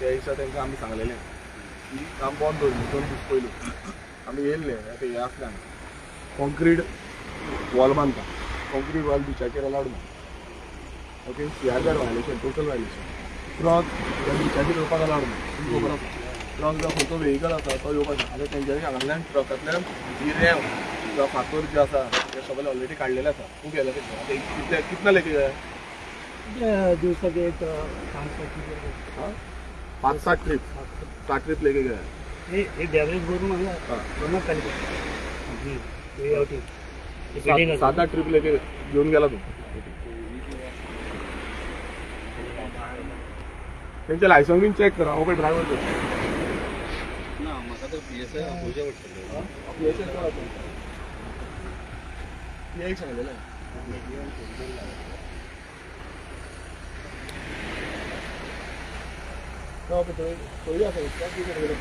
त्या दिसा तांकां आमी सांगलेलें की काम बंद दवरलें 2 दीस पयलू आमी येयल्ले. आतां हें आसलें हांगा कॉन्क्रीट वॉल बांदता, कॉन्क्रीट वॉल बिचाचेर अलावड ना. Okay, CRZ violation, total violation. Truck ह्या बिचाचेर येवपाक अलावड ना, तुमकां खबर आसा. ट्रक जावं खंयचो व्हेकल आसा तो येवपाक ना. आतां तेंच्यांनी हांगांतल्यान ट्रकांतल्यान जी रेंव किंवा फातर जे आसा ते सगळे ऑलरेडी काडलेले आसा, खूब गेले. आतां कितले कितना लेके गए दिवसाक एक 5-7 5-7 ट्रिप, 7 ट्रिप लेके गए. हे डॅमेज करून हांगा खाली 7-8 ट्रिप लेके घेऊन गेला तू. त्यांचे लायसन्स बीन चेक करा. ओके ड्रायव्हर ना म्हाका तर PSI आपोवचें पडटलें. PSI PI सांगलेलें. ओके थंय थंय आसा कितें गेलो.